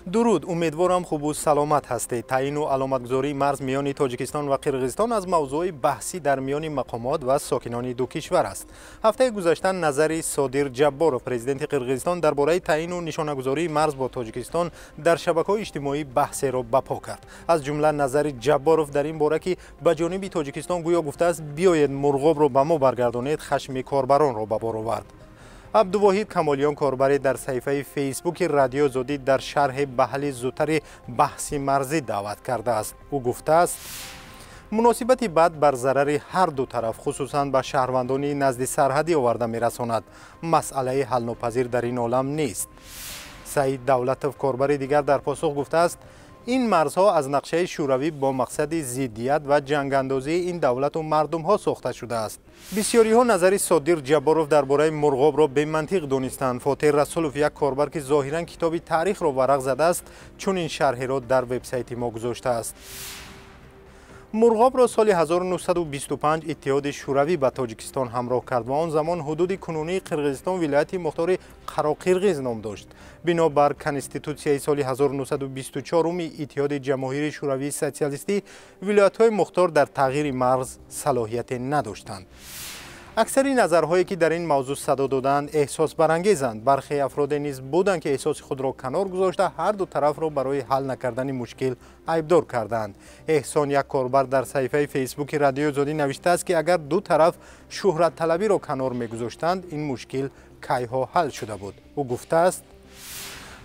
Дуруд, умедворам хубу саломат ҳастед. Таъину аломатгузории марз миёни Тоҷикистон ва Қирғизистон аз мавзӯъҳои баҳсӣ дар миёни мақомот ва сокинони ду кишвар аст. Ҳафтаи гузашта назари Содир Ҷабборов, президенти Қирғизистон, дар бораи таъину нишонагузории марз бо Тоҷикистон дар шабакаҳои иҷтимоӣ баҳсеро ба по кард. Аз ҷумла назари Ҷабборов дар ин бора, ки ба ҷониби Тоҷикистон гӯё гуфтааст: «Биёед, Мурғобро ба мо баргардонед», хашми корбаронро ба бор овард. Абдувоҳид Камолиён, корбаре дар саҳифаи Фейсбуки Радиои Озодӣ, дар шарҳе ба ҳалли зудтари баҳси марзӣ даъват кардааст. Ӯ гуфтааст: «Муносибати бад бар зарари ҳар ду тараф, хусусан ба шаҳрвандони назди сарҳадӣ оварда мерасонад. Масъалаи ҳалнопазир дар ин олам нест». Саид Давлатов, корбари дигар, дар посух гуфтааст: «Ин марзҳо аз нақшаи Шӯравӣ бо мақсади зиддият ва ҷангандозии ин давлату мардумҳо сохта шудааст». Бисёриҳо назари Содир Ҷабборов дар бораи Мурғобро бемантиқ донистанд. Фотеҳ Расулов, як корбар, ки зоҳиран китоби таърихро варақ задааст, чунин шарҳеро дар вебсайти мо гузоштааст: «Мурғобро соли 1925 Иттиҳоди Шӯравӣ ба Тоҷикистон ҳамроҳ кард ва он замон ҳудуди кунунии Қирғизистон вилояти мухтори Қароқирғиз ном дошт. Бино бар Конститутсияи соли 1924 Иттиҳоди Ҷамоҳири Шӯравии Социалистӣ, вилоятҳои мухтор дар тағйири марз салоҳияте надоштанд». Аксари назарҳое, ки дар ин мавзӯъ садо доданд, эҳсосбарангезанд. Бархе афроде низ буданд, ки эҳсоси худро канор гузошта, ҳар ду тарафро барои ҳал накардани мушкил айбдор карданд. Эҳсон, як корбар, дар саҳифаи Фейсбуки Радиои Озодӣ навиштааст, ки агар ду тараф шӯҳратталабиро канор мегузоштанд, ин мушкил кайҳо ҳал шуда буд. Ӯ гуфтааст: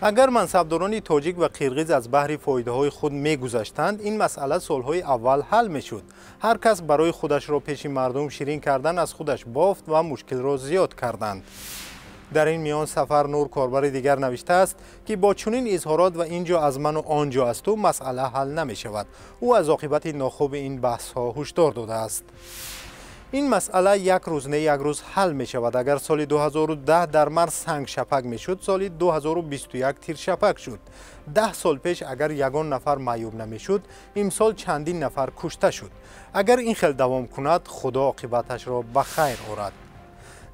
«Агар мансабдорони тоҷик ва қирғиз аз баҳри фоидаҳои худ мегузаштанд, ин масъала солҳои аввал ҳал мешуд. Ҳар кас барои худашро пеши мардум ширин кардан аз худаш бофт ва мушкилро зиёд карданд». Дар ин миён Сафар Нур, корбари дигар, навиштааст, ки бо чунин изҳорот ва ин ҷо аз ману он ҷо аз ту масъала ҳал намешавад. Ӯ аз оқибати нохуби ин баҳсҳо ҳушдор додааст: «Ин масъала як рӯз не, як рӯз ҳал мешавад. Агар соли 2010 дар марз сангшапак мешуд, соли 2021 тиршапак шуд. 10 сол пеш агар ягон нафар маъюб намешуд, имсол чандин нафар кушта шуд. Агар ин хел давом кунад, Худо оқибаташро ба хайр орад».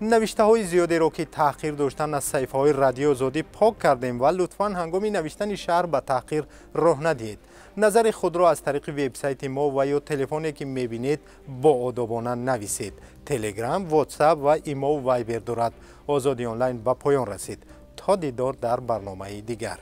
Навиштаҳои зиёдеро, ки таҳқир доштанд, аз саҳифаҳои Радиои Озодӣ пок кардем ва лутфан ҳангоми навиштани шарҳ ба таҳқир роҳ надиҳед. Назари худро аз тариқи вебсайти мо ва ё телефоне, ки мебинед, боодобона нависед. Телеграм, Ватсап ва Имову Вайбер дорад. Озодӣ Онлайн ба поён расид. То дидор дар барномаи дигар.